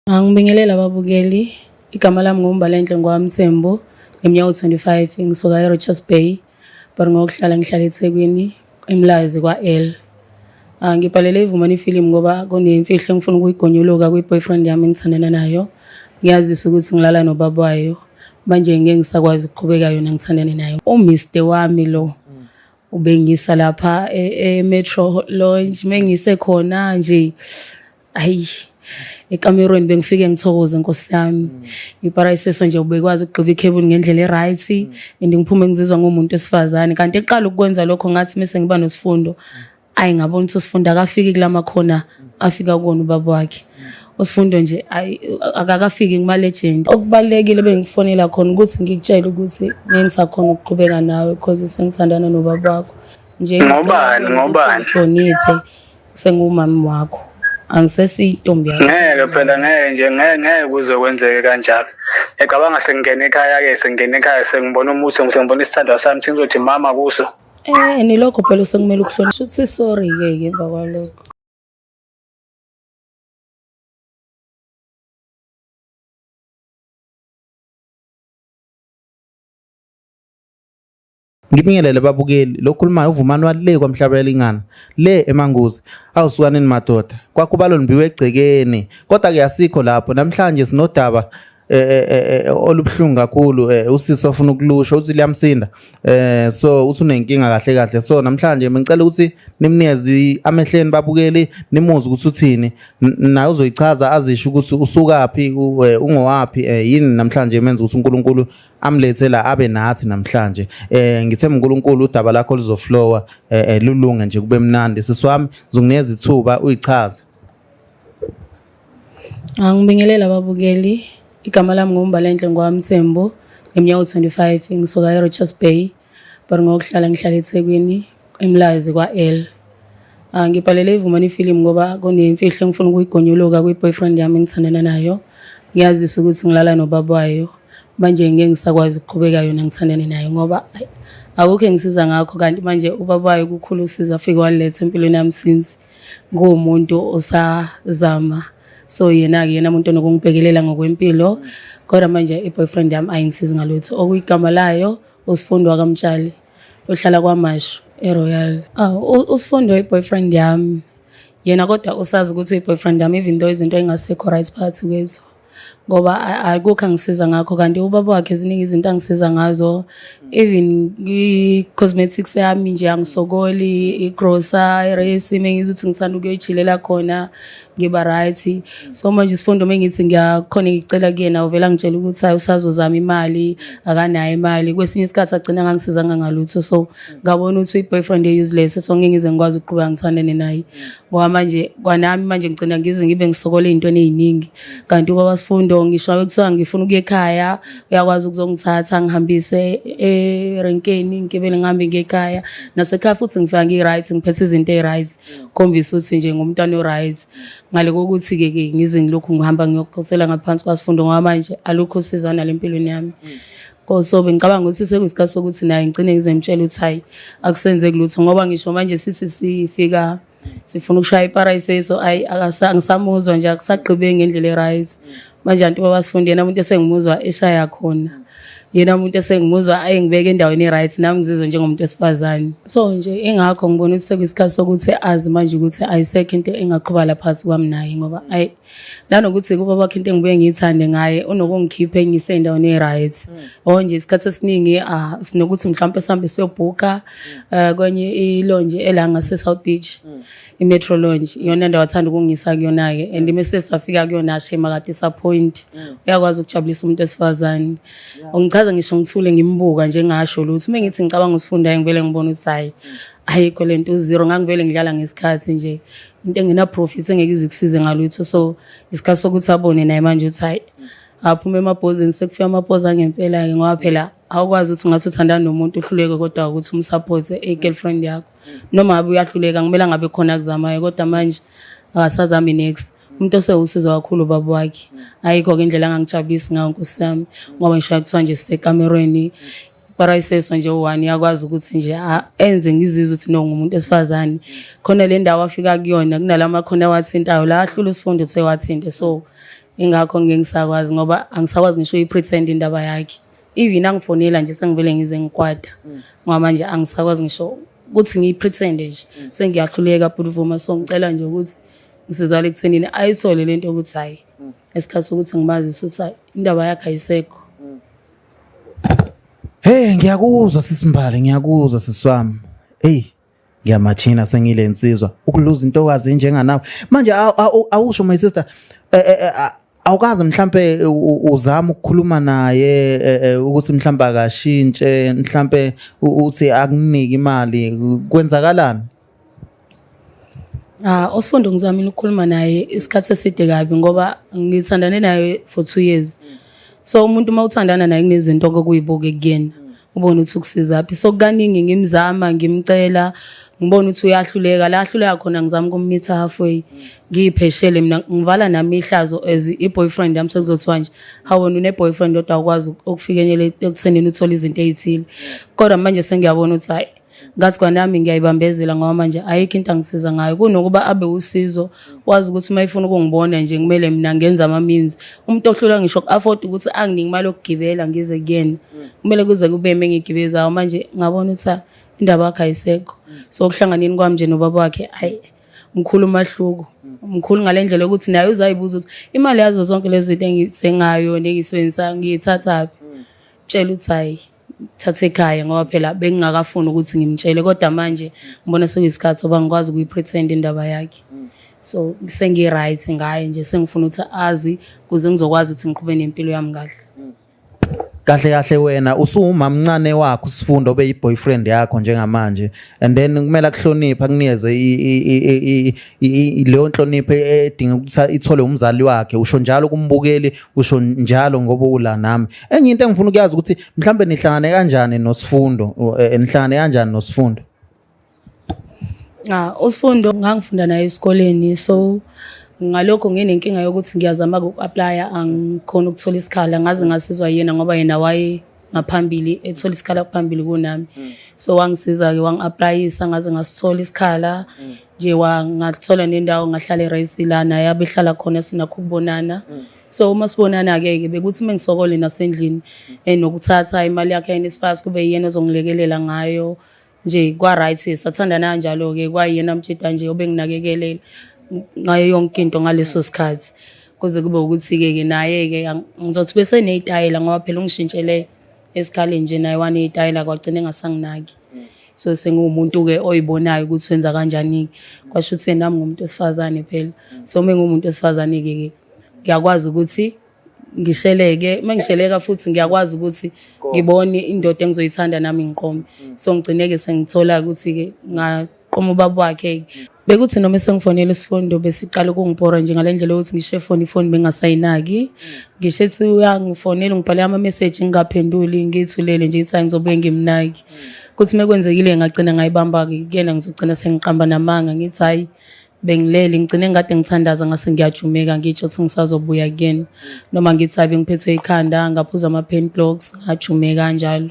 Angibingelele ababukeli. Igama lami nguMbalenhle ngwaMthembu, ngeminyaka u-25, ngisuka eRichards Bay, but ngokuhlala ngihlala eThekwini, eMlazi kwa-L. Ah, ngibhalele iVumani ifilimu ngoba kunemfihlo engifuna ukuyigonyuluka kwi-boyfriend yami engithandana nayo. Ngiyazisa ukuthi ngilala nobaba wayo. Manje ngeke ngisakwazi ukuqhubeka yona ngithandane nayo. UMr wami lo ubengisa lapha e-Metro Lounge mengise khona nje ayi ekamerweni bengifike ngithokoze nkosi yami iparayiseso nje ubekwazi ukugqiba ikhebuli ngendlela e-right and ngiphume ngizizwa ngumuntu wesifazane kanti eqala ukwenza lokho ngathi mese ngiba nosifundo ayi ngabona ukuthi usifundo akafiki kula makhona afika kuwona ubaba wakhe usifundo nje ayi akakafiki kuma-legend okubalulekile bengifonela khona ukuthi ngikutshele ukuthi ngeke ngisakhona ukuqhubeka nawe because sengithandana nobaba wakho nje Ngobani, ngobani? hloniphe sengumami wakho angisesiyintombi yakho Ngeke phela ngeke nje ngeke ngeke kuze kwenzeke kanjalo. Ngicabanga sengingena ekhaya ke sengingena ekhaya sengibona umuthi sengibona isithandwa sami sengizothi mama kuso. Eh nilokho phela usekumele ukuhlonipha. Shuthi sorry ke ke emva kwalokho. Ngibingelele babukeli lokhulumayo uvumani wale kwamhlaba yalingana le emanguzi awusukanini madoda kwakubalo nimbiwe egcekeni kodwa ke asikho lapho namhlanje sinodaba eh, eh, eh, eh olubuhlungu kakhulu eh, usisi ofuna ukulusho uthi liyamsinda eh so uthi unenkinga kahle kahle so namhlanje ngicela ukuthi nimnikeze amehleni babukeli nimuze ukuthi uthini naye uzoyichaza azisho ukuthi usukaphi ungowaphi yini namhlanje emenza ukuthi uNkulunkulu amlethe la abe nathi namhlanje eh ngithemba uNkulunkulu udaba lakho luzoflowa eh, eh lulunge nje kube mnandi sisi wami ngizokunikeza ithuba uyichaze Angibingelela ababukeli. Igama lami nguMbalenhle ngwaMthembu, ngeminyaka u-25, ngisuka eRichards Bay, but ngokuhlala ngihlala eThekwini, eMlazi kwa-L. Ah, ngibhalele iVumani ifilimu ngoba kunemfihlo engifuna ukuyigonyuluka kwi-boyfriend yami engithandana nayo. Ngiyazisa ukuthi ngilala nobaba wayo. Manje ngeke ngisakwazi ukuqhubeka yona ngithandane nayo ngoba akukho engisiza ngakho kanti manje ubaba wayo kukhulu usizo afike waluletha empilweni yami since nguwumuntu osazama so yena-ke yena muntu onokungibhekelela ngokwempilo kodwa manje i-boyfriend yami ayingisizi ngalutho okuyigama layo usifundo wakamtshali ohlala kwamashu eroyal oh, usifundo i-boyfriend yami yena kodwa usazi ukuthi uyi-boyfriend yami even though izinto engasekho right phakathi kwethu ngoba akukho angisiza ngakho kanti ubaba wakhe ziningi izinto angisiza ngazo even i-cosmetics yami nje angisokoli i-grocer i-race mengizwa ukuthi ngisanda ukuyoyijilela khona ngiba right so manje isifundo uma ngithi ngiyakhona ngicela kuyena uvela ngitshela ukuthi hayi usazozama imali akanayo imali kwesinye isikhathi agcina ngangisizanga ngalutho so ngabona ukuthi uyi-boyfriend e-useless so ngeke ngize ngikwazi ukuqhubeka ngithandane naye ngoba manje kwanami manje ngigcina ngize ngibe ngisokola ey'ntweni ey'ningi kanti ubaba sifundo ngisho ngabe kuthiwa ngifuna ukuya ekhaya uyakwazi ukuzongithatha ngihambise erenkeni ngigibele ngihambe ngiye ekhaya nasekhaya futhi ngifika ngi-right ngiphethe izinto ey'right khombisa ukuthi nje ngumntwana o-right ngale kokuthi-ke ke ngize ngilokhu ngihamba ngiyokhosela ngaphansi kwasifundo ngoba manje alukho usizo nale empilweni yami so bengicabanga ukuthi sekuyisikhathi sokuthi naye ngigcine ngizemtshela ukuthi hayi akusenzeki lutho ngoba ngisho manje sithi sifika sifuna ukushaya iparayiseso ayi angisamuzwa nje akusagqibeki ngendlela e-right manje anti baba sifunde yena umuntu esengimuzwa eshaya khona yena umuntu esengimuzwa ayengibeka endaweni e-right nami ngizizwe njengomuntu wesifazane so nje ingakho ngibona ukuthi sekuyisikhathi sokuthi azi manje ukuthi ayisekho into engaqhuba la phakathi kwami naye ngoba ayi nanokuthi kuba bakhe into engibuye ngiyithande ngaye unokungikhipha engiyise endaweni e-right or nje isikhathi esiningi ah, sinokuthi mhlawumpe sihambe siyobhuka um kwenye ilonje ela ngase-south beach i-metro lounge iyona ndawo athanda ukungisa kuyona-ke and mese safika kuyona ashema ka-disappoint uyakwazi ukujabulisa umuntu wesifazane ungichaza ngisho ngithule ngimbuka nje ngasho lutho uma ngithi ngicabanga usifundayo ngivele ngibone ukuthi hhayi ayikho le nto uzero ngangivele ngidlala ngesikhathi nje into engena-profit engeke ize ikusize ngalutho so isikhathi sokuthi abone naye manje ukuthi hayi aphume emabhozini sekufika amabhozi angempela-ke ngoba phela awukwazi ukuthi ungathi uthandana nomuntu uhluleke kodwa ukuthi umsupporte i-girlfriend yakho noma ngabe uyahluleka kumele ngabe khona akuzamayo kodwa manje akasazami next umuntu osewusizo kakhulu ubaba wakhe ayikho-ke indlela angangijabulisi ngayo nkosi yami ngoba ngisho kuthiwa nje sisekamerweni Kwarayiseso nje u-one uyakwazi ukuthi nje enze ngizizwe ukuthi no ngumuntu esifazane. Khona le ndawo afika kuyona kunalama khona awathintayo la ahlula usifundo uthe wathinte, so ingakho ngeke ngisakwazi ngoba angisakwazi ngisho uyi-pretend indaba yakhe. Even angifonela nje sengivele ngize ngikwata ngoba manje angisakwazi ngisho ukuthi ngiyi-pretend nje, sengiyahluleka bhuti So ngicela nje ukuthi ngisizale ekuthenini ayithole lento ukuthi hhayi isikhathi sokuthi ngimazise ukuthi hhayi indaba yakhe ayisekho. Hey, ngiyakuzwa sisimbali, ngiyakuzwa siswami. Hey, ngiyamachina sengile nsizwa ukuluza intokazi njenganawe. Manje awusho my sister, awukazi mhlambe uzama ukukhuluma naye ukuthi mhlambe akashintshe, mhlambe uthi akunike imali, kwenzakalani? Ah, uSifundo ngizamile ukukhuluma naye isikhathi eside kabi ngoba ngithandane naye for 2 years. So umuntu uma uthandana naye kunezinto okuyibuke kuyena. Ubone ukuthi ukusizaphi. So kaningi ngimzama, ngimcela, ngibona ukuthi uyahluleka. La ahluleka khona ngizama ukummitha halfway. Ngiyipheshele mina ngivala nami ihlazo as i-boyfriend yami, sekuzothiwa nje hawu wena une-boyfriend kodwa awukwazi ukufinyelela ekuthenini uthole izinto ey'thile. Kodwa manje sengiyabona ukuthi hhayi, ngathi kwanami ngiyayibambezela ngoba manje ayikho into angisiza ngayo. Kunokuba abe usizo, wazi ukuthi uma efuna ukungibona nje kumele mina ngenze ama-means. Umuntu ohlulwa ngisho ku-afford ukuthi anginike imali yokugibela ngize kuyena, kumele kuze kube ime engiyigibezayo. Manje ngabona ukuthi indaba yakhe ayisekho. So okuhlanganeni kwami nje nobaba wakhe, hhayi, mkhulu umahluko, mkhulu ngale ndlela yokuthi naye uzayibuza ukuthi imali yazo zonke lezi zinto engithengayo nengiyisebenzisayo ngiyithathaphi. Tshela ukuthi hhayi, thatha ekhaya, ngoba phela bengingakafuni ukuthi ngimtshele, kodwa manje ngibona sekuyisikhathi soba ngikwazi ukuyi-pretend indaba yakhe. So sengi-right ngaye nje, sengifuna ukuthi azi ukuze ngizokwazi ukuthi ngiqhube nempilo yami kahle. Kahle kahle wena usuwumamncane wakho uSifundo obe yi-boyfriend yakho njengamanje, and then kumele akuhloniphe, akunikeze leyo nhlonipho edinga ukuthi ithole umzali wakhe. Usho njalo kumbukeli, usho njalo ngoba ula nami. Enye into engifuna ukuyazi ukuthi mhlambe nihlangane kanjani noSifundo, nihlangane kanjani noSifundo? Ah, uSifundo ngangifunda naye esikoleni, so ngalokho nginenkinga yokuthi ngiyazama uku-applya angikhona ukuthola isikhala, ngaze ngasizwa yena ngoba yena waye ngaphambili ethola isikhala phambili kunami. So wangisiza-ke wangi-applyisa ngaze ngasithola isikhala nje, ngathola nendawo ngahlala e-res la naye abehlala khona, sinakho ukubonana. So uma sibonana-ke ke bekuthi uma ngisokole nasendlini nokuthatha imali yakhe ya-NSFAS kube yiyena ozongilekelela ngayo nje. Kwa-right, sathandana kanjalo-ke, kwayena mtshida nje obenginakekelela ngayo yonke into ngaleso sikhathi, kuze kube ukuthi-ke ke naye-ke ngizothi bese ney'tayela ngoba phela ungishintshele esikhaleni nje, naye waney'tayela kwagcina engasanginaki. So sengiwumuntu-ke oyibonayo ukuthi wenza kanjani-ke, kwasho ukuthi nami ngumuntu wesifazane phela. So uma ngiwumuntu wesifazane-ke ke ngiyakwazi ukuthi ngisheleke, uma ngisheleka futhi ngiyakwazi ukuthi ngibone indoda engizoyithanda nami ngiqome. So ngigcine-ke sengithola ukuthi-ke ngaqoma ubaba wakhe. Bekuthi noma sengifonela isifundo besiqala ukungibhora nje ngale ndlela yokuthi ngisho efoni ifoni bengasayinaki, ngisho ethi uyangifonela ngibhale ama-message ngingaphenduli, ngiyithulele nje ngithi ngizobuye ngimnaki. Kuthi uma kwenzekile ngagcina ngayibamba-ke kuyena, ngizogcina sengiqamba namanga ngithi hhayi bengilele, ngigcine ngikade ngithandaza ngase ngiyajumeka ngitsho ukuthi ngisazobuya kuyena, noma ngithi hayi bengiphethwe ikhanda, ngaphuza ama-pain blocks ngajumeka kanjalo.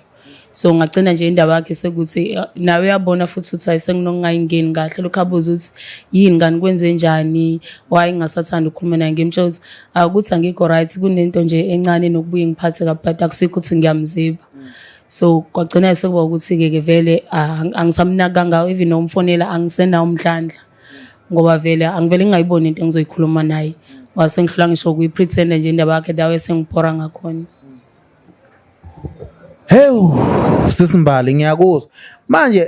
So ngagcina nje indaba yakhe sekuthi nawe uyabona futhi ukuthi hayi senginokungayingeni kahle, lokhu abuza ukuthi yini kani kwenze njani, why ngingasathanda ukukhuluma naye. Ngimtshela ukuthi akuthi angikho right, kunento nje encane nokubuye ngiphathe kabi, but akusikho ukuthi ngiyamziba. So kwagcina sekuba ukuthi-ke ke vele angisamnaki kangako, even nomfonela angisenawo umdlandla ngoba vele angivele ngingayiboni into engizoyikhuluma naye, wase ngihlula ngisho ukuyi-pretend nje indaba yakhe dawe sengibhora ngakhona. Hewu sisimbali, ngiyakuzwa manje.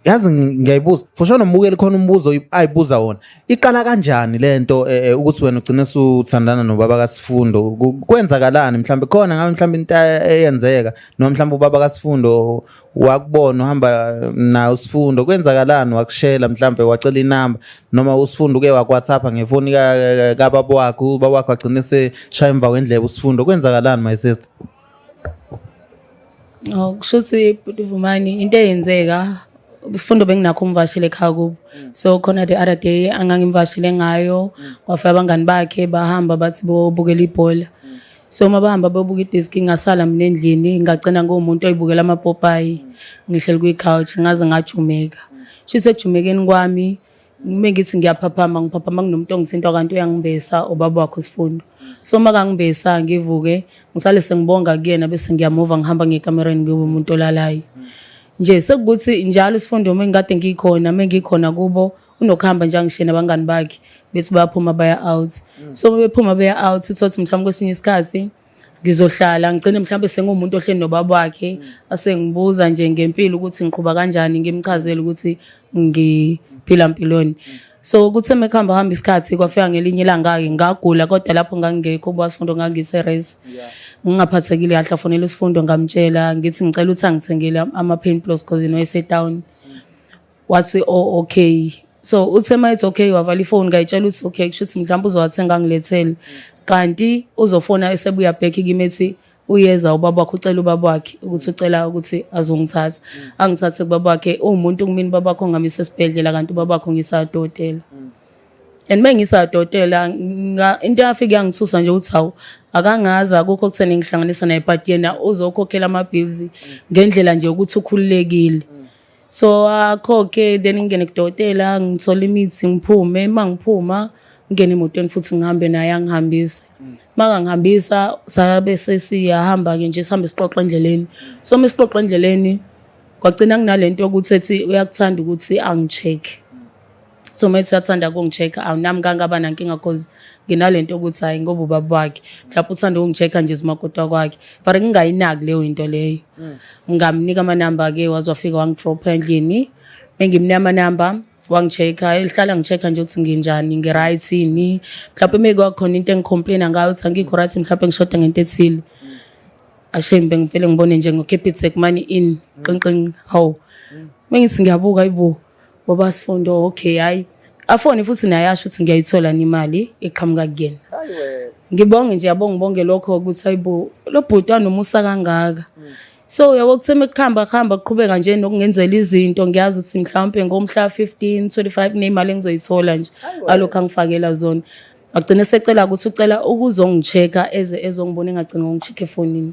Yazi ngiyayibuza for sure nombukeli khona umbuzo ayibuza wona, iqala kanjani lento ukuthi wena ugcine suthandana nobaba kaSifundo? Kwenzakalani mhlambe khona ngabe mhlambe into eyenzeka, noma mhlambe ubaba kaSifundo wakubona uhamba naye uSifundo, kwenzakalani, wakushela mhlambe wacela inamba, noma uSifundo uke waku-WhatsApp ngefoni kababa wakhe, ubaba wakhe wagcina eseshaya emva kwendlebe uSifundo, kwenzakalani my sister? Oh, kusho ukuthi bhuti Vumani, into eyenzeka isifundo benginakho umvashile ekhaya kubo. So khona the other day angangimvashile ngayo, kwafika abangani bakhe bahamba bathi bobukela ibhola. So uma bahamba bayobuka idiski, ngasala mina endlini, ngagcina nguwumuntu oyibukela amapopayi, ngihleli kwi-couch ngaze ngajumeka. Shuthi ekujumekeni kwami uma ngithi ngiyaphaphama, ngiphaphama kunomuntu ongithinta kanti uyangibesa, ubaba wakhe uSifundo. So uma kangibesa ngivuke, ngisale sengibonga kuyena, bese ngiyamuva ngihamba ngekamereni, ngibe umuntu olalayo. Nje sekukuthi njalo isifundo uma ngikade ngikhona, uma ngikhona kubo, unokuhamba nje angishiye nabangani bakhe, bethi bayaphuma baya out. So uma bephuma beya out, uthole ukuthi mhlawumbe kwesinye isikhathi ngizohlala ngigcine mhlawumbe senguwumuntu ohleli nobaba wakhe, asengibuza nje ngempilo ukuthi ngiqhuba kanjani, ngimchazele ukuthi ngiphila mpiloni. So kuthe mekuhamba hamba isikhathi, kwafika ngelinye ilanga-ke ngagula, kodwa lapho ngangingekho kuba sifundo, ngangise-res, ngingaphathekile kahle. Afonela isifundo, ngamtshela ngithi ngicela ukuthi angithengele ama-pain pills cause you know ese-town. Wathi, "Oh, okay." So uthe uma ethi okay, wavala ifoni. Ngayitshela ukuthi okay, kusho ukuthi mhlawumbe uzowathenga angilethele, kanti uzofona esebuya back kimi, ethi uyeza ubaba wakhe, ucela ubaba wakhe ukuthi ucela ukuthi azongithatha, angithathe kubaba wakhe. Uwumuntu kumina ubaba wakho, ngamisa esibhedlela, kanti ubaba wakho ngisadokotela. And uma ngisadokotela, into eyafike yangithusa nje ukuthi hawu, akangazi, akukho kutheni ngihlanganisa naye, but yena uzokhokhela ama-bills ngendlela nje ukuthi ukhululekile. So akhokhe, then ngingene kudokotela, ngithole imithi, ngiphume. Uma ngiphuma, ngingene emotweni futhi ngihambe naye, angihambise. Makangihambisa, sabe sesiyahamba-ke nje, sihambe sixoxe endleleni. So uma sixoxa endleleni, kwagcina kunalento yokuthi ethi uyakuthanda ukuthi angi-check. So uma ethi uyathanda ukungi-check-a, awu, nami ngangaba nankinga cause nginalento yokuthi hhayi, ngoba ubaba wakhe mhlawumbe uthanda ukungi-check-a nje umakoti kwakhe, but ngingayinaki leyo into leyo. Ngamnika amanamba-ke, waze wafika wangi-drop-a endlini. Bengimnika amanamba, wangi-check-a, ehlala ngi-check-a nje ukuthi nginjani, ngi-right yini, mhlawumbe uma kwakhona into engi-complain-a ngayo ukuthi angikho right, mhlawumbe ngishoda ngento ethile. Ashame, bengivele ngibone nje ngo-Capitec money in, qinqin, hawu, mengithi ngiyabuka, ayibo, baba Sifundo. Okay, hayi, afone futhi naye asho ukuthi ngiyayithola imali eqhamuka kuyena. Ngibonge nje, yabo, ngibonge lokho ukuthi hayibo, lo bhuti wanomusa kangaka. So yabo, kuthe mekuhamba kuhamba, kuqhubeka nje nokungenzela izinto, ngiyazi ukuthi mhlawumbe ngomhla 15 25 kunemali engizoyithola nje alokhu angifakela zona. Agcine secela ukuthi ucela ukuzongi-check-a, eze ezongibona, engagcina ngokungi-check-a efonini.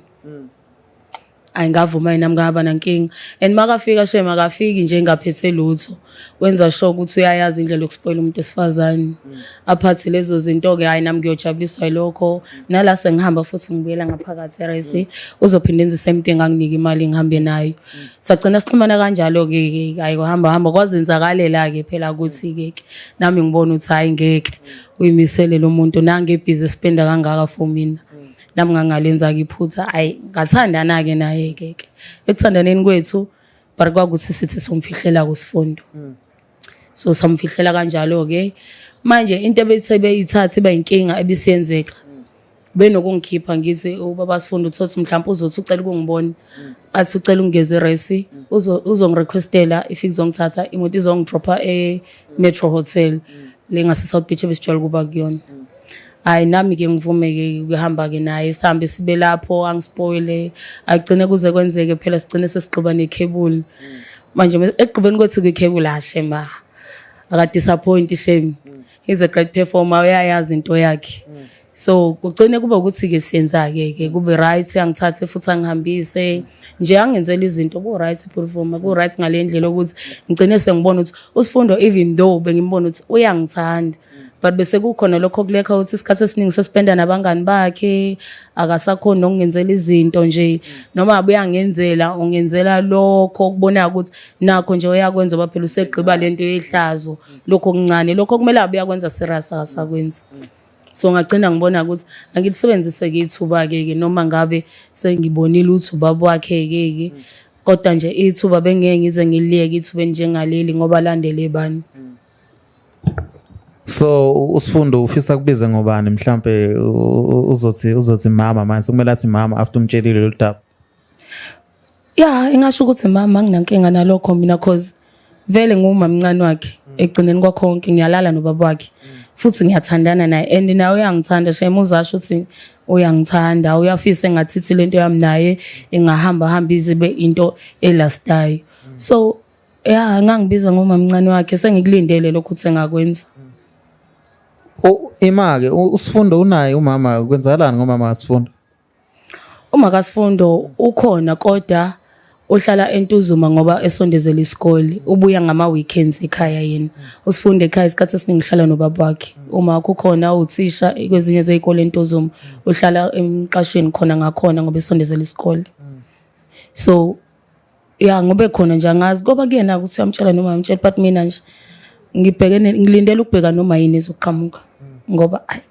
Ayi, ngavuma yena, ngaba nankinga. And makafika, shame, akafiki nje engaphethe lutho, wenza sure ukuthi uyayazi indlela yokuspoila umuntu wesifazane, aphathe lezo zinto-ke. Hhayi, nami ngiyojabuliswa yilokho. Nala sengihamba futhi ngibuyela ngaphakathi e-res, uzophinda enze same thing, anginike imali, ngihambe nayo. Sagcina sixhumana kanjalo-ke. Hhayi, kuhamba hamba kwazenzakalela-ke phela ukuthi-ke ke nami ngibona ukuthi hhayi, ngeke uyimisele lo muntu nange-busy spenda kangaka for mina. Nami ngangalenza-ke iphutha, hhayi, ngathandana-ke naye-ke. Ke ekuthandaneni kwethu, but kwakuthi sithi somfihlela kusifundo, so samfihlela kanjalo-ke. Manje into ebethe beyithatha iba inkinga ebisiyenzeka, benokungikhipha ngithi ubaba Sifundo uthothi mhlawumbe uzothi ucela ukungibona, athi ucela ukungeza e-res, uzongi-requestela ifike izongithatha imoto, izongidropha e-Metro Hotel le ngase-South Beach ebesijwayele ukuba kuyona. Hhayi, nami-ke ngivume-ke ukuhamba-ke naye, sihambe sibe lapho, angispoile, agcine kuze kwenzeke phela sigcine sesigqiba nekhebuli. Manje ekugqibeni kwethu kwikhebuli, ha, shame, aka-disappoint, shame, he's a great performer, uyayazi into yakhe. So kugcine kube ukuthi-ke siyenza-ke ke kube right, angithathe futhi angihambise nje, angenzela izinto, ku-right performer, ku-right ngale ndlela yokuthi ngigcine sengibona ukuthi uSifundo, even though bengimbona ukuthi uyangithanda, but bese kukhona lokho kulekha ukuthi isikhathi esiningi sesipenda nabangani bakhe, akasakhoni nokungenzela izinto nje, noma abe uyangenzela, ungenzela lokho okubonaka ukuthi nakho nje uyakwenza, ngoba phela usegqiba lento yehlazo, lokho okuncane, lokho kumele abe uyakwenza serious, akasakwenzi. So ngagcina ngibona ukuthi angilisebenzise-ke ithuba-ke ke, noma ngabe sengibonile ukuthi ubaba wakhe-ke ke, kodwa nje ithuba bengeke ngize ngiliyeke ithuba elinjengaleli, ngoba landele bani. So uSifundo ufisa kubize ngobani? Mhlambe uzothi mama manje, kumele athi mama after umtshelile lolu daba? Ya, ingasho ukuthi mama, anginankinga nalokho mina, cause vele ngumamncane wakhe ekugcineni kwakho konke, ngiyalala nobaba wakhe futhi ngiyathandana naye, and naye uyangithanda, shame, uzasho ukuthi uyangithanda, uyafisa engathithi lento yami naye ingahamba hamba izibe into elastayo. So ya, ngangibiza ngomamncane wakhe, sengikulindele lokho ukuthi engakwenza. Ima-ke, uSifundo unaye umama? Kwenzakalani ngomama kaSifundo? Uma kaSifundo ukhona kodwa uhlala eNtuzuma ngoba esondezela isikole, ubuya ngama-weekends ekhaya yena. Usifundo ekhaya isikhathi esiningi uhlala nobaba wakhe. Uma kukhona uthisha kwezinye zey'kole eNtuzuma, uhlala emqashweni khona ngakhona ngoba esondezela isikole. So ya ngobe khona nje angazi ngoba kuyena ukuthi uyamtshela noma uyamtshela, but mina nje ngibhekene ngilindele ukubheka noma yini ezoqhamuka ngoba ayi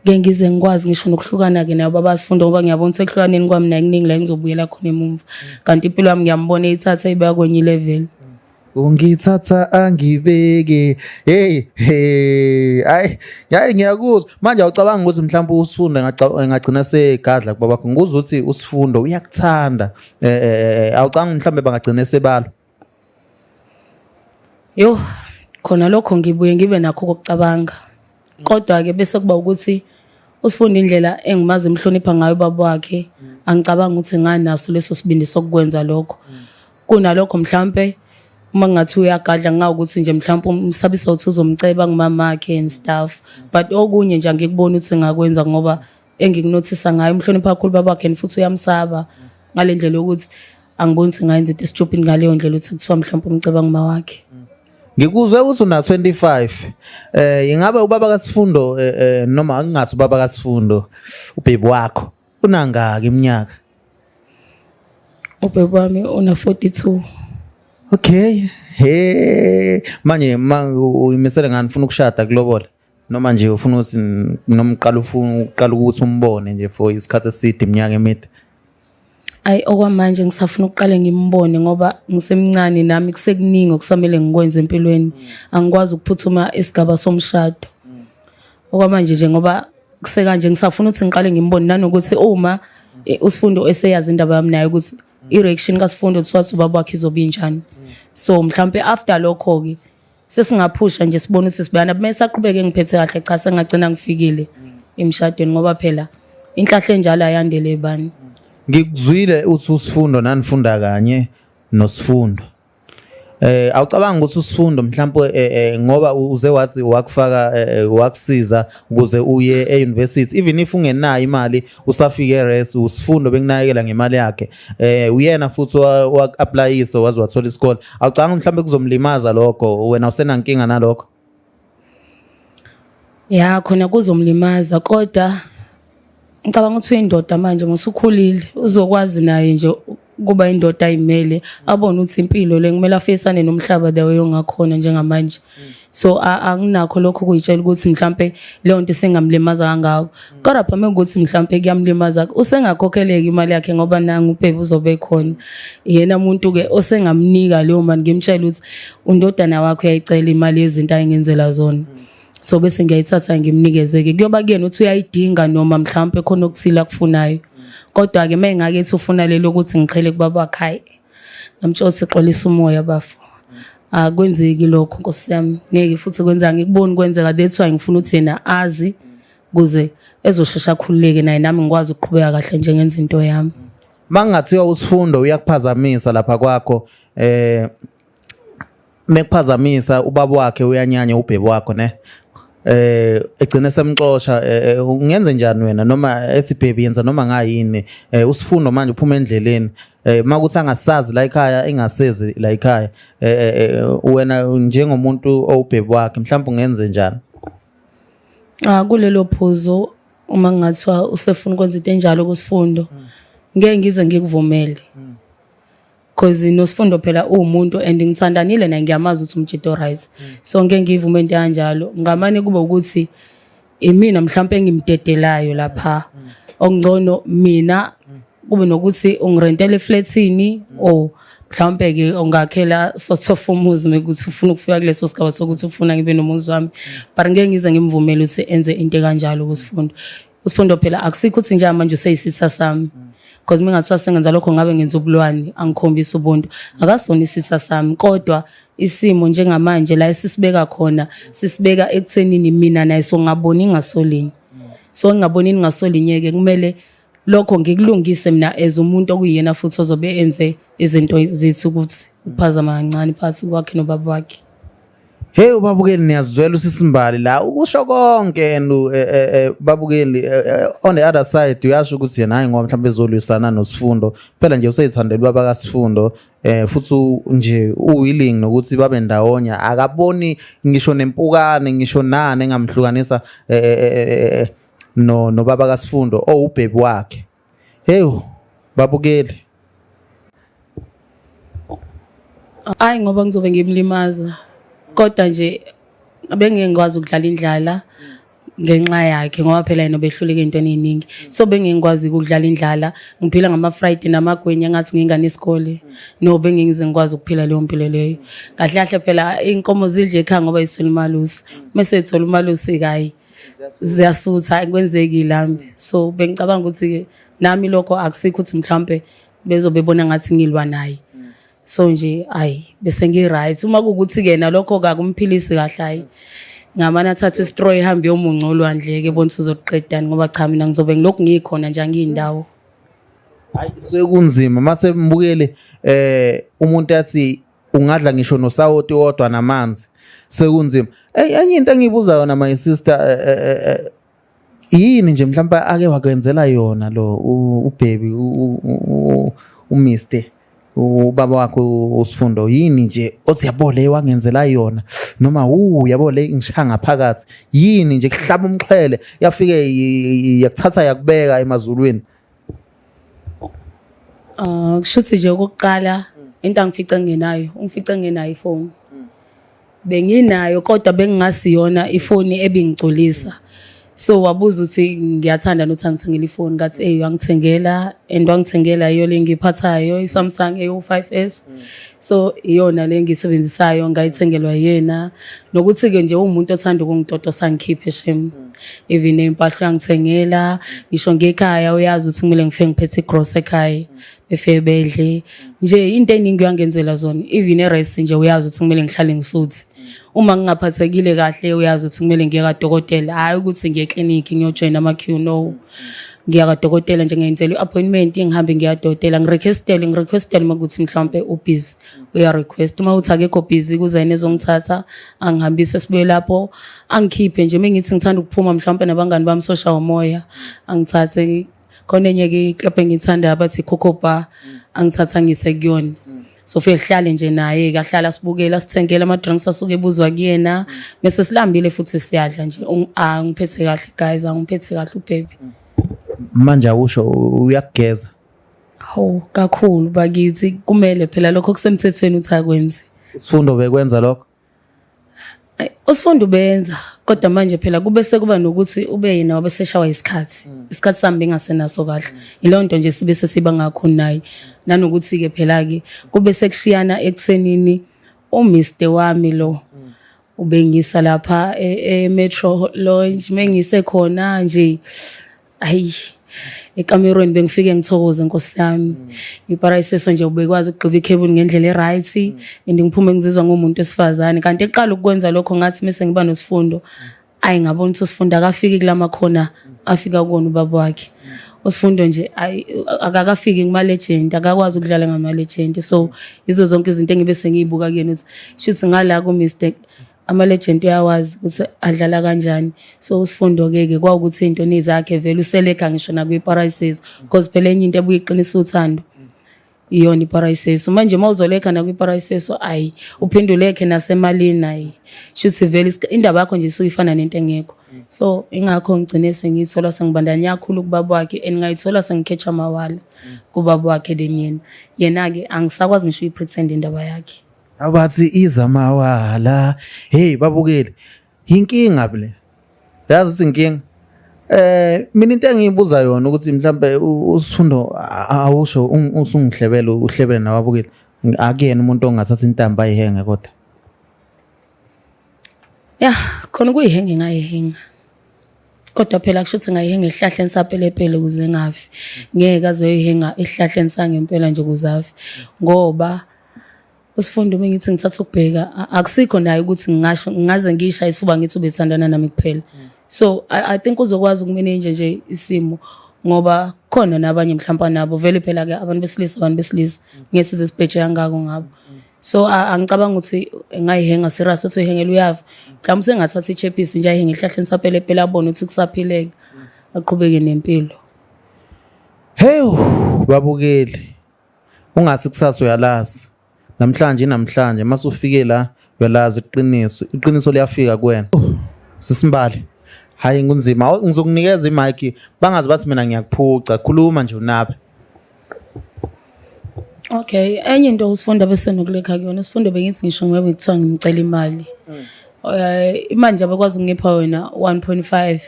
ngeke ngize ngikwazi ngisho nokuhlukana-ke nayo baba Sifundo ngoba ngiyabona ukuthi ekuhlukaneni kwami naye kuningi la engizobuyela khona emumva, kanti impilo yami ngiyambona eyithatha ibeka kwenye ilevel. Ungithatha angibeke, hey hey, ay yayi ngiyakuzwa manje. Awucabanga ukuthi mhlawumbe uSifundo engagcina segadla kuba bakho? Ngikuzwa ukuthi uSifundo uyakuthanda, awucabanga mhlawumbe bangagcina sebalo? Yo, khona lokho ngibuye ngibe nakho kokucabanga, kodwa-ke bese kuba ukuthi uSifundo indlela engimazi emhlonipha ngayo ubaba wakhe, angicabanga ukuthi nganaso leso sibindi sokukwenza lokho. Kunalokho mhlampe uma kungathi uyagadla ngawukuthi nje mhlampe umsabisa ukuthi uzomceba ngumamakhe and stuff, but okunye nje angikuboni ukuthi ngakwenza ngoba engikunothisa ngayo umhlonipha kakhulu baba wakhe and futhi uyamsaba ngale ndlela yokuthi angiboni ukuthi ngayenza into stupid ngaleyo ndlela ukuthi kuthiwa mhlawumbe umceba nguma wakhe. Ngikuzwe ukuthi una 25. Ingabe ubaba kaSifundo, noma angingathi ubaba kaSifundo, ubhebi wakho unangaki iminyaka? Ubhebi wami una 42. Okay. He, manje ma uyimisele ngani, ufuna ukushada, kulobola, noma nje ufuna ukuthi noma uqala ufuna uqala ukuthi umbone nje for isikhathi eside, iminyaka emide? Ayi, okwamanje ngisafuna ukuqale ngimbone ngoba ngisemncane nami, kusekuningi okusamele ngikwenze empilweni. Angikwazi ukuphuthuma isigaba somshado. Okwamanje nje ngoba kusekanje ngisafuna ukuthi ngiqale ngimbone, nanokuthi uma uSifundo eseyazi indaba yami naye, ukuthi i-reaction kaSifundo towards ubaba wakhe izobe injani. So mhlampe after lokho-ke sesingaphusha nje sibone ukuthi sibuyana. Kumele saqhubeke ngiphethe kahle, cha, sengagcina ngifikile emshadweni ngoba phela inhlahla enjalo ayandele bani. Ngikuzwile uthi uSifundo nanifunda kanye noSifundo. Awucabanga ukuthi uSifundo mhlawumbe, ngoba uze wathi wakufaka, wakusiza ukuze uye e-university even if ungenayo imali, usafike e-res, uSifundo bekunakekela ngemali yakhe, uyena futhi waku-applyisa waze wathola isikole, awucabanga mhlawumbe kuzomlimaza lokho? Wena usenankinga nalokho? Ya, khona kuzomlimaza, kodwa ngicabanga ukuthi uyindoda manje, musukhulile, uzokwazi naye nje kuba indoda ayimele, abone ukuthi impilo le kumele afeyisane nomhlaba the way ongakhona njengamanje. So anginakho lokho kuyitshela ukuthi mhlampe leyo nto isengamlimaza kangako, kodwa phambi kokuthi mhlampe kuyamlimaza, usengakhokheleka imali yakhe ngoba nangu ubhebe uzobe khona yena umuntu-ke osengamnika leyo mali, ngimtshela ukuthi undodana wakho uyayicela imali yezinto ayengenzela zona. So bese ngiyayithatha ngimnikeze-ke, kuyoba kuyena ukuthi uyayidinga noma mhlawumpe khona okuthile akufunayo. Kodwa-ke uma engake ethi ufuna lelo ukuthi ngiqhele kubaba wakhe, hhayi, ngamtshela ukuthi xolisa umoya bafo, akwenzeki lokho nkosi yami, ngeke futhi kwenzeka, ngikuboni kwenzeka. That's why ngifuna ukuthi yena azi ukuze ezoshesha akhululeke naye, nami ngikwazi ukuqhubeka kahle nje ngenza into yami. Mangathiwa uSifundo uyakuphazamisa lapha kwakho, mekuphazamisa ubaba wakhe, uyanyanya ubhebi wakho ne, egcine semxosha, ungenze njani wena? Noma ethi baby yenza noma ngayini, uSifundo manje uphuma endleleni, makuthi angasazi la ekhaya, engasezi la ekhaya, wena njengomuntu owubhebi wakhe mhlawumbe ungenze njani? Ah, kulelo phuzu uma kungathiwa usefuna ukwenza into enjalo kuSifundo, ngeke ngize ngikuvumele. Cause noSifundo phela uwumuntu and ngithandanile naye, ngiyamazi ukuthi umjito right. So ngeke ngivume into kanjalo. Ngamane kube ukuthi imina mhlawumbe engimdedelayo lapha. Okungcono mina kube nokuthi ungirentele eflatini or mhlawumbe ke ungakhela sort of umuzi mekuthi ufuna ukufika kuleso sigaba sokuthi ufuna ngibe nomuzi wami, but ngeke ngize ngimvumele ukuthi enze into kanjalo kuSifundo. USifundo phela akusikho ukuthi njengamanje useyisitha sami, because mingathiwa sengenza lokho ngabe ngenza ubulwane, angikhombisa ubuntu. Akasona isitha sami, kodwa isimo njengamanje la esisibeka khona sisibeka ekuthenini mina naye songaboni ngasolinye. So ngingaboni ngasolinye-ke, kumele lokho ngikulungise mina as umuntu okuyiyena futhi ozobe enze izinto zethu ukuthi uphazama kancane phakathi kwakhe nobaba wakhe. Hey ubabukeli, niyazwela usisimbali la ukusho konke and babukeli, on the other side uyasho ukuthi yena hayi, ngoba mhlawumbe ezolwisana noSifundo phela nje, useyithandela ubaba kaSifundo, futhi nje uwilling nokuthi babe ndawonye, akaboni ngisho nempukane ngisho nani engamhlukanisa no nobaba kaSifundo owubhebi wakhe. Hey babukeli. Hayi, ngoba ngizobe ngimlimaza, kodwa nje bengeke ngikwazi ukudlala indlala ngenxa yakhe, ngoba phela yena behluleka ey'ntweni ey'ningi, so bengeke ngikwazi ukudlala indlala ngiphila ngama-Friday namagwinya ngathi ngingane isikole. No, bengeke ngize ngikwazi ukuphila leyo mpilo leyo. Kahle kahle phela iy'nkomo zidle ekhaya ngoba yiswele umalusi. Mese ethola umalusi, kayi ziyasutha, akwenzeki lambe. So bengicabanga ukuthi-ke nami lokho akusikho ukuthi mhlawumpe bezobe bona ngathi ngilwa naye. So nje ayi, bese ngi-right. Uma kuwukuthi-ke nalokho kakumphilisi kahle, hayi, ngamane athathe istraw ihambe yomunca olwandle-ke, bona ukuthi uzoqedani, ngoba cha, mina ngizobe ngilokhu ngikhona nje, angiyindawo. Hayi, suke kunzima mase mbukele umuntu athi ungadla ngisho nosawoti wodwa namanzi, sekunzima. Ey, enye into engiyibuza yona, my sister, yini nje mhlawumbe ake wakwenzela yona lo ubaby, uMr ubaba wakho uSifundo? Yini nje othi yabo le wangenzela yona, noma wu yabo le ngishaya ngaphakathi? Yini nje kuhlaba umxhele, yafike yakuthatha yakubeka emazulwini? Ah, kushuthi nje okokuqala into angifice ngenayo, ungifice ngenayo ifoni. Benginayo kodwa bengingasiyona ifoni ebingigculisa. So wabuza ukuthi ngiyathanda nokuthi angithengele ifoni, ngathi ey, wangithengela, and wangithengela iyo le ngiyiphathayo, i-Samsung A05s. So iyona le ngiyisebenzisayo, ngayithengelwa yena. Nokuthi-ke nje uwumuntu othanda ukungitotosa ngikhiphe shem. Even ney'mpahla uyangithengela, ngisho ngekhaya uyazi ukuthi kumele ngifike ngiphethe igrosa ekhaya, befike bedle. Nje into ey'ningi uyangenzela zona, even e-rest nje uyazi ukuthi kumele ngihlale ngisuthi. Uma ngingaphathekile kahle uyazi ukuthi kumele ngiye kadokotela, hhayi ukuthi ngiye eklinikhi ngiyojoyina ama-queue, no. Ngiya kadokotela nje, ngiyenzela i-appointment, ngihambe ngiya kadokotela, ngirequestele ngirequestele uma kuwukuthi mhlawumpe ubhizi, uya-request. Uma kuwukuthi akekho busy, kuza yena ezongithatha angihambise, sibuye lapho angikhiphe nje. Uma ngithi ngithanda ukuphuma mhlawumpe nabangani bami, sosha umoya, angithathe. Khona enye-ke iklabhu engiyithandayo abathi Coco Bar, angithatha ngise kuyona. So fike sihlale nje naye-ke, ahlala asibukele, asithengele ama-drinks asuke ebuzwa kuyena. Mese silambile futhi siyadla nje. Angiphethe kahle guys, angiphethe kahle ubhebi. Manje awusho, uyakugeza? Hawu, kakhulu bakithi, kumele phela lokho kusemthethweni ukuthi akwenze. Isifundo bekwenza lokho? Ayi, uSifundo ubenza, kodwa manje phela kube sekuba nokuthi ube yena wabe seshawa isikhathi. Isikhathi sami bengasenaso kahle. Yileyo nto nje sibe sesiba ngakho naye. Nanokuthi-ke phela-ke kube sekushiyana ekuthenini uMr wami lo ubengisa lapha e-Metro Lounge, mengise khona nje, ayi, ekamerweni bengifike ngithokoze nkosi yami. Iparayiseso nje ubekwazi ukugqiba ikhebuli ngendlela e-right and ngiphume ngizizwa ngumuntu wesifazane. Kanti eqala ukukwenza lokho ngathi mese ngiba noSifundo, ayi, ngabona ukuthi uSifundo akafiki kulamakhona afika kuwona ubaba wakhe. USifundo nje ayi, akakafiki kuma-legend, akakwazi ukudlala ngama-legend. So yizo zonke izinto engibe sengiyibuka kuyena ukuthi shuthi ngala ku-Mr ama-legend uyawazi ukuthi adlala kanjani. So uSifundo-ke ke kwawukuthi iy'ntweni zakhe vele uselekha ngisho nakwi-Paraiseso, because phela enye into ebuye iqinisa uthando iyona iParaiseso. Manje uma uzolekha nakwi-Paraiseso, ayi, uphinde ulekhe nasemalini, ayi, shuthi vele indaba yakho nje isuke ifana nento engekho. So ingakho ngigcine sengiyithola sengibandanya kakhulu kubaba wakhe, and ngayithola sengikhetha amawala kubaba wakhe. Then yena yena-ke angisakwazi ngisho uyi-pretend indaba yakhe. Abathi iza mawala. Hey babukeli, inkinga le. Yazi ukuthi inkinga. Mina into engiyibuza yona ukuthi mhlambe uSifundo, awusho usungihlebele, uhlebele nababukeli. Akuyena umuntu ongathatha intambo ayihenge kodwa? Ya, khona ukuyihenge ngayihenga. Kodwa phela kusho ukuthi ngayihenga esihlahleni sapelepele ukuze ngafi. Ngeke azoyihenga esihlahleni sangempela nje ukuze afe. Ngoba uSifundo uma ngithi ngithatha ukubheka, akusikho naye ukuthi ngingasho ngingaze ngisha isifuba ngithi ubethandana nami kuphela. So I think uzokwazi ukumanage nje isimo, ngoba khona nabanye mhlawumbe nabo vele phela ke abantu besilisa ngeke size sibheje kangako ngabo. So angicabanga ukuthi engayihenga serious uthi uyihengela uyava. Mhlawumbe usengathatha ichephisi nje ayihenge ehlahleni sapelepele abone ukuthi kusaphileka. Aqhubeke nempilo. Hey babukeli ungathi kusasa uyalazi namhlanje namhlanje mase ufike la uyalazi iqiniso iqiniso liyafika kuwena oh, sisimbali hayi kunzima ngizokunikeza imic bangazi bathi mina ngiyakuphuca khuluma nje unabe Okay, enye into usifunda bese nokulekha kuyona isifundo bengithi ngisho ngoba kuthiwa ngimcela imali. Eh imali nje abakwazi ukungipha wena 1.5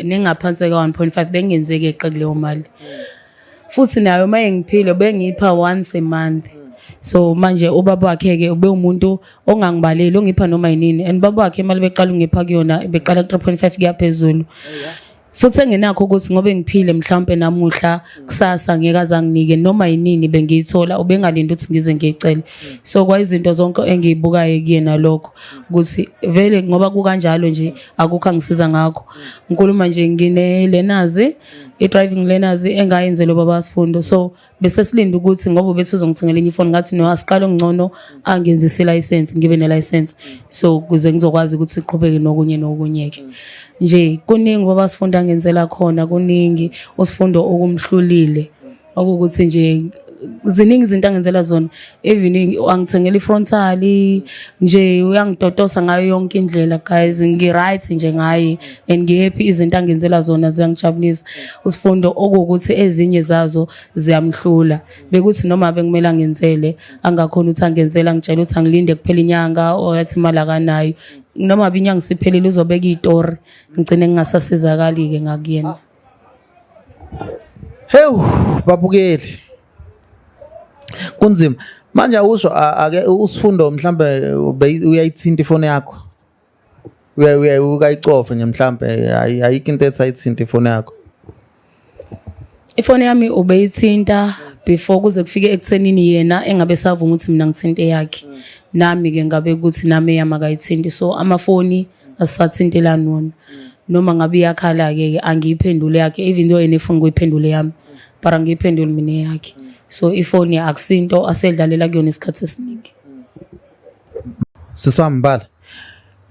nengaphansi ka 1.5 bengenzeki eqe kuleyo mali. Futhi nayo uma engiphile bengipha once a month. So manje ubaba wakhe ke ube umuntu ongangibaleli ongipha noma yinini and baba wakhe imali beqala ungipha kuyona beqala ku 3.5 kuya phezulu. Futhi engenakho ukuthi ngoba ngiphile mhlawumpe namuhla kusasa ngeke azanginike noma yinini bengiyithola ubengalindi ukuthi ngize ngiyicele. So kwayizinto zonke engiyibukayo kuyena lokho ukuthi vele ngoba kukanjalo nje akukho angisiza ngakho. Ngikhuluma nje ngine learners i-driving learners engayenzela ubaba sifundo so bese silinde ukuthi ngoba ubethi uzongithengela enye ifoni ngathi no asiqale ngcono angenzise license ngibe ne license so ukuze ngizokwazi ukuthi siqhubeke nokunye nokunye ke nje kuningi baba sifunda ngenzela khona kuningi usifundo okumhlulile okukuthi nje ziningi izinto angenzela zona even angithengela ifrontal nje uyangitotosa ngayo yonke indlela guys ngi-right nje ngaye and ngi-happy izinto angenzela zona ziyangijabulisa usifundo okuwukuthi ezinye zazo ziyamhlula bekuthi noma bekumele angenzele angakhona ukuthi angenzele angitshele ukuthi angilinde kuphela inyanga or athi imali akanayo noma inyanga isiphelile uzobeka iy'tori ngigcine ngingasasizakali-ke ngakuyena. Hewu babukeli kunzima manje awusho ake usifundo mhlambe uyayithinta ifoni yakho uya uya ukayicofa nje mhlambe ayikho into ethi ayithinta ifoni yakho Ifoni yami ubeyithinta before kuze kufike ekuthenini yena engabe savuma ukuthi mina ngithinte yakhe. Nami-ke ngabe ukuthi nami eyami akayithinti so amafoni asisathintelani wona. Noma ngabe iyakhala-ke ke angiyiphenduli yakhe even though yena efuna ukuyiphendula eyami but angiyiphenduli mina eyakhe. So ifoni akusinto asedlalela kuyona isikhathi esiningi. Sisi wami Mbala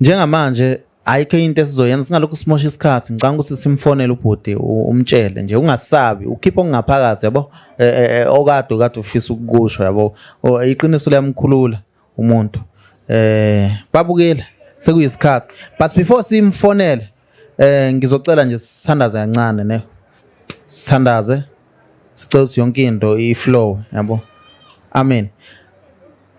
njengamanje ayikho into esizoyenza singalokhu simosha isikhathi ngicanga ukuthi simfonele ubhuti umtshele nje ungasabi ukhiphe okungaphakathi yabo e, e, e, okade okade ufisa ukukusho yabo iqiniso liyamkhulula umuntu eh babukela sekuyisikhathi but before simfonele eh ngizocela nje sithandaze kancane ne sithandaze sicela ukuthi yonke into iflow yabo amen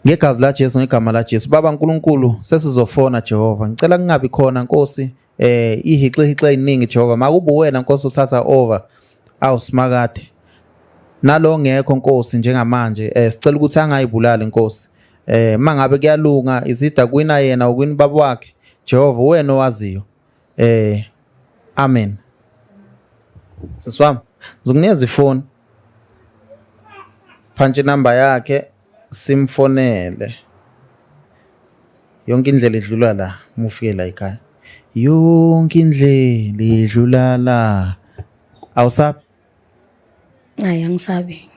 Ngegazi laJesu ngegama laJesu Baba uNkulunkulu sesizofona Jehova ngicela kungabi khona Nkosi eh ihixe hixe eziningi Jehova makube wena Nkosi uthatha over awu simakade nalo ngekho Nkosi njengamanje eh sicela ukuthi angayibulali Nkosi eh mangabe kuyalunga izida kwina yena ukwini baba wakhe Jehova wena owaziyo eh amen siswami ngizokunikeza ifoni phantshi inamba yakhe simfonele yonke indlela idlula la uma ufike la ekhaya yonke indlela idlula la awusabi Hayi angisabi.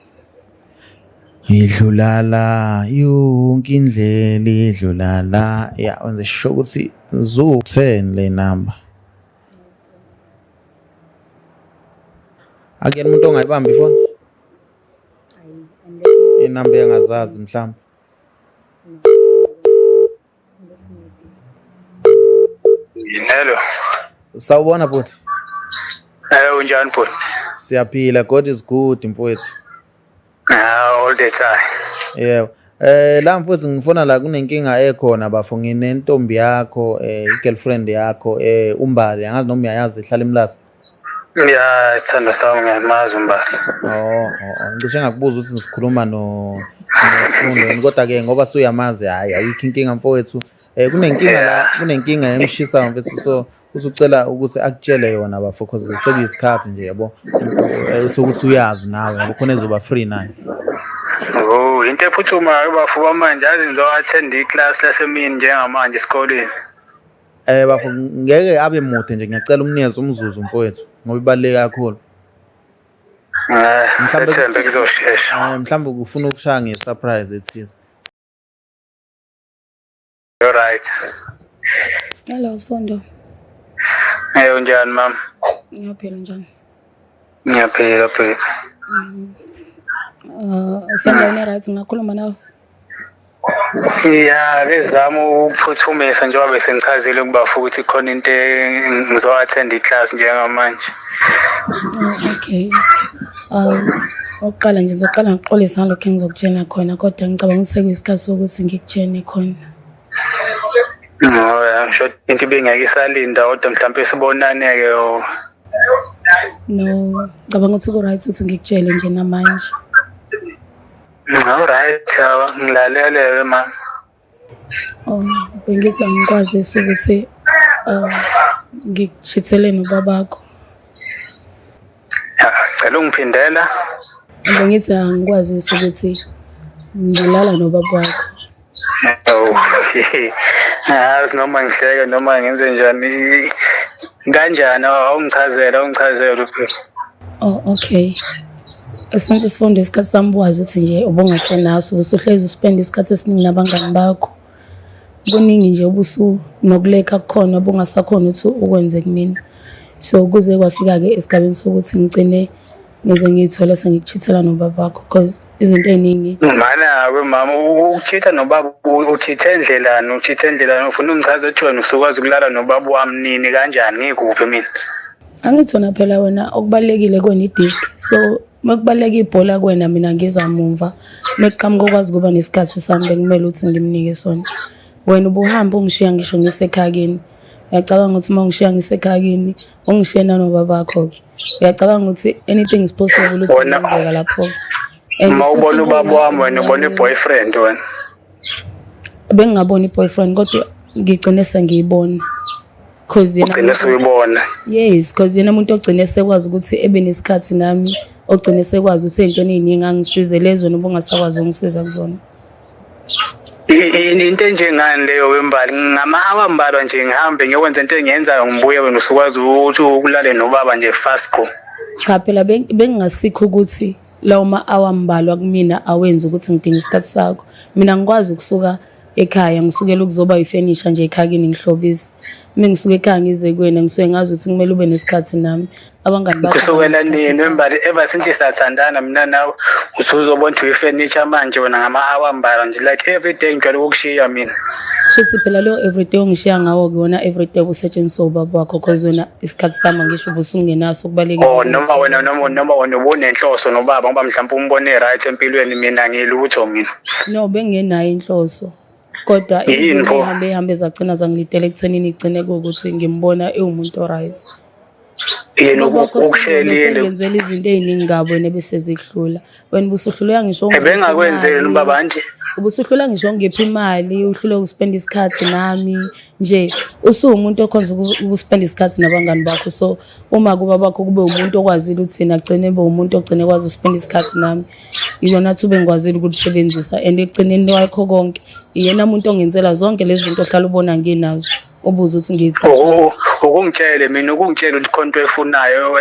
Idlula la yonke indlela idlula la ya wenze sure ukuthi zu 10 le number akuyena umuntu ongayibamba ifoni inamba engazazi mhlawumbe Hello. Sawubona bhuti. Eh unjani bhuti? Siyaphila, God is good mfowethu. Ah all the time. Yebo. Eh la mfowethu ngifona la kunenkinga ekhona bafo nginentombi yakho eh i-girlfriend yakho eh uMbali angazi noma uyayazi ihlala eMlazi. Ya sithandwa sami ngiyamazi uMbali. Oh, oh, oh. Ngisho ngakubuza ukuthi sikhuluma no noSfundo yini kodwa ke ngoba suyamazi hayi ayikho inkinga mfowethu. Eh kunenkinga la kunenkinga emshisa mfethu so usucela ukuthi akutshele yona bafo cause sekuyisikhathi nje yabo eh, sokuthi uyazi nawe yabo khona ezoba free naye. Oh, into ephuthumayo bafo bamanje azi ngizo-attend i-class lasemini njengamanje esikoleni. Eh bafo ngeke abe mude nje ngiyacela umnikeze umzuzu mfowethu ngoba ibaluleke kakhulu. Eh, sethembe kuzoshesha. Eh mhlawumbe ufuna ukushaya nge-surprise ethize. Alright. Hello Sifundo. Hey, unjani mama? Ngiyaphila, njani? Ngiyaphila phila. Sendaweni right, ngakhuluma nawe? Ya, bezama ukuphuthumisa njengoba besengichazile ukuba futhi khona into ngizo-attend i-class njengamanje. Oh, okay. Okokuqala nje ngizoqala ngixolise ngalokho engizokutshela khona, kodwa ngicabanga ukuthi sekuyisikhathi sokuthi ngikutshene khona. No, ya, ngisho into ibingeke isalinda kodwa mhlawumpe sibonane-ke or No, ngicabanga ukuthi ku-right ukuthi ngikutshele nje namanje. Alright, ngilalele-ke ma. Oh, bengithi angikwazisi ukuthi ngikuchithele nobabakho. Ya, cela ungiphindela. Bengithi angikwazisi ukuthi ngilala nobaba wakho. Oh, yazi noma ngihleke noma ngenze njani, kanjani? Awungichazele, awungichazele phela. Oh, okay. Since sifunde isikhathi sami, wazi ukuthi nje ubungasenaso, usuhlezi uspend isikhathi esiningi nabangani bakho. Kuningi nje ubusu nokulekha kukhona obungasakhona ukuthi ukwenze kumina. So kuze kwafika-ke esigabeni sokuthi ngigcine ngize ngiyithole sengikuchithela nobaba wakho, because izinto ey'ningi. Mana-ke mama, ukuchitha nobaba, uchithe endlelani? Uchithe endlelani? Ufuna ungichaze ukuthi wena usukwazi ukulala nobaba wami nini, kanjani, ngikuphi mina? Angithi wena phela, wena okubalulekile kuwena idiski, so uma kubaluleka ibhola kuwena, mina ngiza mumva. Mekuqhamuka okwazi ukuba nesikhathi sami bekumele ukuthi ngimnike sona. Wena ubuhamba ungishiya ngisho ngisekhaya kini. Uyacabanga ukuthi uma ungishiya ngisekhaya kini, ungishiye nanobaba bakho-ke, uyacabanga ukuthi anything is possible ukuthi kungenzeka lapho-ke? And uma futhi ubona ubaba wami, wena ubona i-boyfriend wena? Bengingaboni i-boyfriend, kodwa ngigcine sengiyibona cause yena ugcine suyibona. Yes, cause yena umuntu ogcine sekwazi ukuthi ebe nesikhathi nami, ogcine sekwazi ukuthi ey'ntweni ey'ningi angisize lezo noma ungasakwazi ukungisiza kuzona. Into enjengani leyo wembali? Ngama-hour mbalwa nje ngihambe ngiyokwenza into engiyenzayo, ngibuye, wena usukwazi ukuthi ukulale nobaba nje fast go? Cha phela, bengingasikho ukuthi lawo ma-hour mbalwa kumina awenzi ukuthi ngidinga isikhathi sakho. Mina ngikwazi ukusuka ekhaya ngisukela ukuzoba ifenisha nje ekhaya kini, ngihlobisa. Uma ngisuka ekhaya ngize kuwena, ngisuke ngazi ukuthi kumele ube nesikhathi nami. Abangani bakho Kusukela abanesikhathi nini sami. wembali? Ever since sathandana mina nawe, usuzobona ukuthi uyi-furniture manje wena ngama-hour mbalwa nje? Like every day ngijwayele ukukushiya mina. Shuthi phela lo everyday ongishiya ngawo-ke wona everyday kusetshenziswa ubaba wakho, cause wena isikhathi sami ngisho ubusungenaso, kubalulekile. Or noma wena noma wena ubunenhloso nobaba, ngoba mhlawumbe umbone right empilweni, mina ngilutho mina. No, bengingenayo inhloso, kodwa Yini izinto pho? ey'hambe hambe zagcina zangilidela ekuthenini igcine kuwukuthi ngimbona ewumuntu o-right. Yena Ubaba wakho ukushelile. sengenzela izinto ey'ningi kabi, wena bese zikuhlula. Wena ubusuhluleka ngisho ukungipha Ebengakwenzeli imali. ubaba nje. Ubusuhlula ngisho ungipha imali, uhlule ukuspenda isikhathi nami nje. Usuwumuntu okhonza ukuspenda isikhathi nabangani bakho, so uma kuba bakho kube umuntu okwazile ukuthi yena agcine ebe umuntu ogcine ekwazi ukuspenda isikhathi nami, ilona thuba engikwazile ukulisebenzisa. And ekugcineni kwakho konke, iyena muntu ongenzela zonke lezi zinto ohlala ubona nginazo, ubuze ukuthi ngiyithatha. Ukungitshele mina, ukungitshela ukuthi khona into efunayo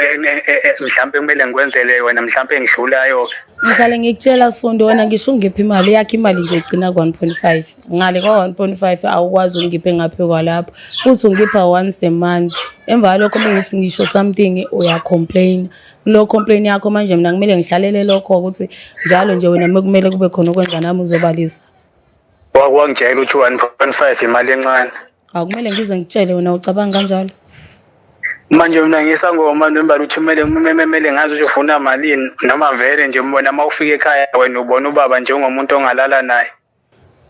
mhlawumbe kumele ngikwenzele wena, mhlawumbe engidlulayo. Ngihlale ngikutshela Sifundo, wena ngisho ungiphi imali yakho, imali nje igcina ku-1.5. Ngale kwa-1.5 awukwazi ungiphe ngaphe kwalapho, futhi ungipha once a month. Emva kwalokho uma ngithi ngisho something, uyacomplain. Kuleyo complain yakho manje mina kumele ngihlalele lokho ukuthi njalo nje wena kumele kube khona okwenza nami uzobalisa. Wangitshela ukuthi 1.5 imali encane. Akumele ngize ngikutshele, wena ucabanga kanjalo. Manje mina ngisangoma nembali ukuthi kumele kumele ngazi ukuthi ufuna malini, noma vele nje wena uma ufika ekhaya wena ubona ubaba njengomuntu ongalala naye?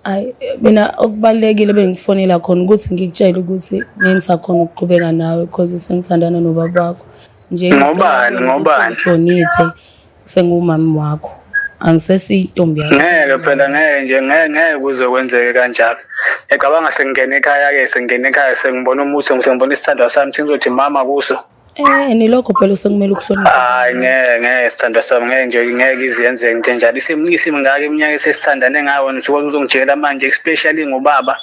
Ayi, mina okubalulekile bengifonela khona ukuthi ngikutshele ukuthi ngeke ngisakhona ukuqhubeka nawe, because sengithandana nobaba wakho nje. Ngobani? Ngobani? Hloniphe, sengumami wakho, angisesiyintombi yakho. Ngeke phela, ngeke nje, ngeke, ngeke kuze kwenzeke kanjalo. Ngiyacabanga sengingena ekhaya-ke, sengingena ekhaya sengibona umuthi, sengibona isithandwa sami, sengizothi mama kuso? Nilokho phela usekumele ukuhlonipha. Hayi, ngeke, ngeke sithandwa sami, ngeke nje, ngeke iziyenzeke into enjalo. Isimingaka iminyaka esesithandane ngayo, wena usuke uzongijikela manje, especially ngobaba?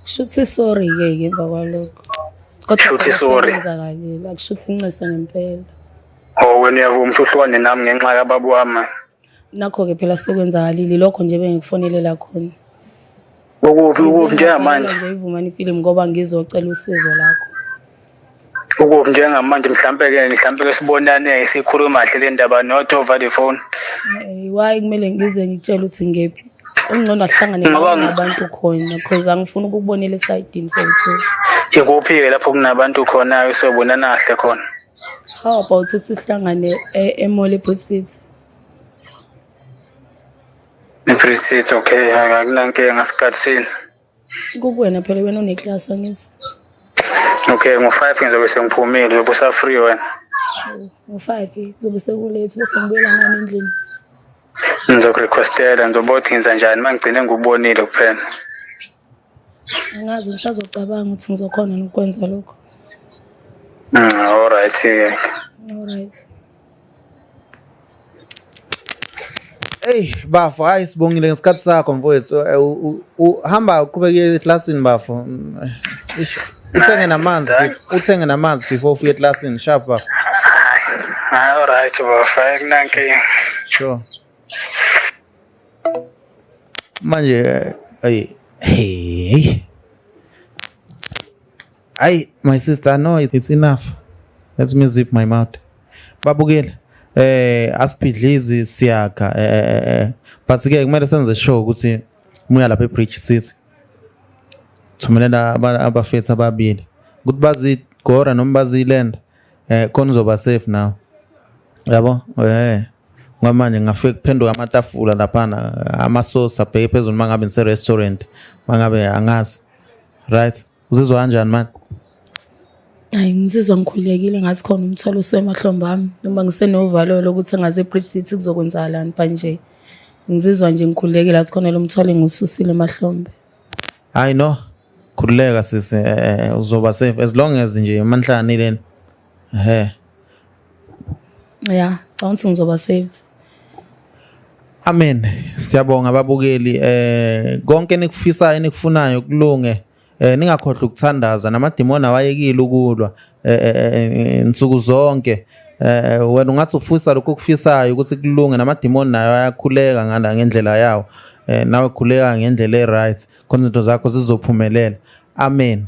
Shuthi sorry-ke ke emva kwalokho. Kodwa Shuthi phela sorry. sekwenzakalile, akushuthi incese ngempela. Oh, wena uyavuma ukuthi uhlukane nami ngenxa kababa wami? Nakho-ke phela sekwenzakalile, lokho nje bengikufonelela khona. Ukuphi Ngize ukuphi ngabhalela njengamanje? nje iVumani Film ngoba ngizocela usizo lakho. Ukuphi njengamanje mhlampe-ke mhlampe-ke sibonane sikhuluma kahle le ndaba not over the phone. Why kumele ngize ngikutshele ukuthi ngephi? Ungcono ahlangane Ngoba nabantu khona because angifuni ukukubonela esayidini sewuthu. Ikuphi-ke lapho kunabantu khona-ke sobonana kahle khona? How about ukuthi sihlangane e-mall eBoot City? I-Free City, okay, akunankinga sikhathini. Kukuwena phela wena une-class angithi. Okay, ngo-5 ngizobe sengiphumile, uzobe usa-free wena. Ngo-5 kuzobe seku-late bese ngibuyela ngani endlini. Ngizokurequestela, ngizoba ukuthi ngenza njani uma ngigcine ngikubonile kuphela. Angazi ngisazocabanga ukuthi ngizokhona nokwenza lokho. All right-ke. All right. Ey bafo, hayi sibongile ngesikhathi sakho mfowethu. Hamba uqhubeke eklasini bafo. Ish, uthenge namanzi, uthenge namanzi before ufike eklasini. Sharp bafo. Hayi, all right bafo, akunankinga. Sure. Manje ay hey. Ay my sister, no, it's enough. Let me zip my mouth. Babukele asiphidlizi siyakha but ke kumele senze sure ukuthi muya lapha eBridge City thumelela abafethu ababili ukuthi bazigora noma bazilenda khona uzoba safe now yabo ngoba manje ngafike kuphenduka amatafula laphana amasosi abheke phezulu mangabe ngise restaurant mangabe angazi right. Uzizwa kanjani manje? Hayi ngizizwa ngikhululekile ngathi khona umthwalo usemahlombe ami noma ngisenovalo lokuthi ngaze eBridge City kuzokwenzakalani but nje ngizizwa nje ngikhululekile ngathi khona lo mthwalo engiwususile emahlombe. Hayi no, khululeka sisi, uzoba safe as long as nje manhlanganile. Ehhe. Ya, ngicabanga ukuthi ngizoba safe. Amen. Siyabonga ababukeli konke enikufisayo enikufunayo kulunge. Ningakhohlwa ukuthandaza namadimoni awayekile ukulwa nsuku zonke. Wena ungathi ufisa lokho okufisayo ukuthi kulunge namadimoni nayo ayakhuleka ngala ngendlela yawo. Nawe khuleka ngendlela e-right khona izinto zakho zizophumelela. Amen.